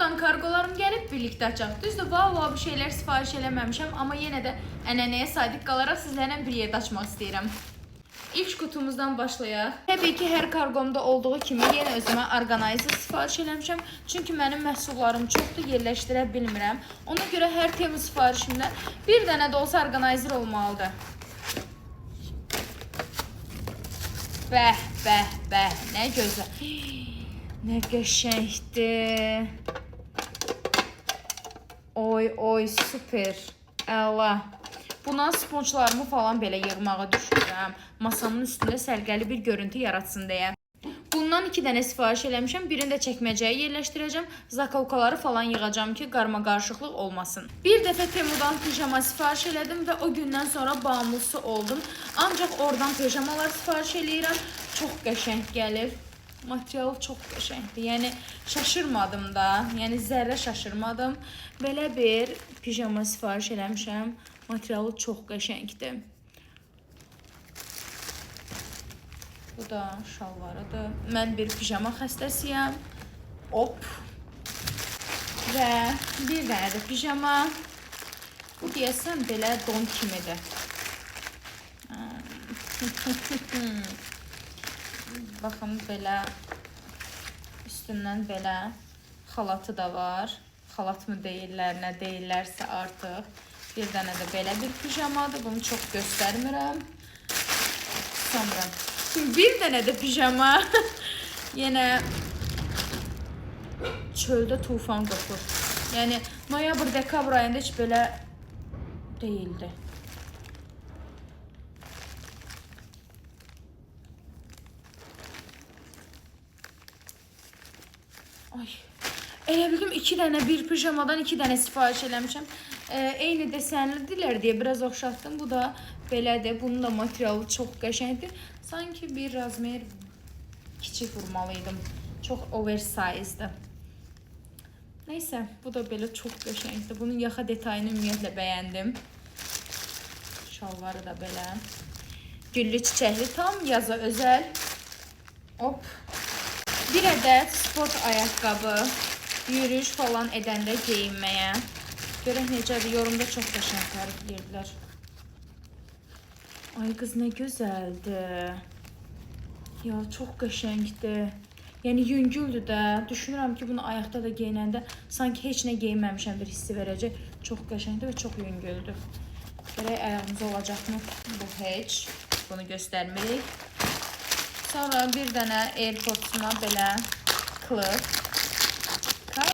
Temudan kargolarım gəlib, birlikdə açaq. Düzdür, vav vav bir şeylər sifariş eləməmişəm, amma yenə də ənənəyə sadiq qalaraq sizlərlə bir yerdə açmaq istəyirəm. İlk qutumuzdan başlayaq. Təbii ki, hər kargomda olduğu kimi yenə özümə orqanayzer sifariş eləmişəm. Çünki mənim məhsullarım çoxdur, yerləşdirə bilmirəm. Ona görə hər Temu sifarişimdə bir dənə də olsa orqanayzer olmalıdır. Bəh, bəh, bəh, nə gözəl. Nə qəşəngdir. Oy, oy, super. Əla. Buna sponçlarımı falan belə yığmağı düşünürəm. Masamın üstündə səliqəli bir görüntü yaratsın deyə. Bundan 2 dənə sifariş eləmişəm. Birini də çəkməcəyə yerləşdirəcəm. Zakalkaları falan yığacam ki, qarma-qarışıqlıq olmasın. Bir dəfə Temudan pijama sifariş elədim və o gündən sonra bağımlısı oldum. Ancaq oradan pijamalar sifariş eləyirəm. Çox qəşəng gəlir. Material çox qəşəngdir. Yəni şaşırmadım da. Yəni zərrə şaşırmadım. Belə bir pijama sifariş eləmişəm. Materialı çox qəşəngdir. Bu da şalvarıdır. Mən bir pijama xəstəsiyəm. Op. Və bir dənə də pijama. Bu deyəsən belə don kimidir. Baxın belə üstündən belə xalatı da var. Xalat mı deyirlər, nə deyirlərsə artıq. Bir dənə də belə bir pijamadır. Bunu çox göstərmirəm. Sonra bir dənə də pijama. Yenə çöldə tufan qopur. Yəni noyabr, dekabr ayında heç belə deyildi. Ay. Elə bildim 2 dənə bir pijamadan 2 dənə sifariş eləmişəm. Eyni desənlidirlər deyə biraz oxşatdım. Bu da belədir. Bunun da materialı çox qəşəngdir. Sanki bir razmer kiçik vurmalıydım. Çox oversize'dır. Neysə, bu da belə çox qəşəngdir. Bunun yaxa detayını ümumiyyətlə bəyəndim. Şalvarı da belə. Güllü çiçəkli, tam yaza özəl. Hop. Bir ədəd sport ayaqqabı, yürüyüş falan edəndə geyinməyə. Görək necədir, yorumda çox qəşəng tərifləyirdilər. Ay qız nə gözəldir. Ya çox qəşəngdir. Yəni yüngüldür də. Düşünürəm ki, bunu ayaqda da geyinəndə sanki heç nə geyinməmişəm bir hissi verəcək. Çox qəşəngdir və çox yüngüldür. Görək ayağımıza olacaqmı? Bu heç. Bunu göstərmirik. Sonra bir dənə AirPods-uma belə qılıf.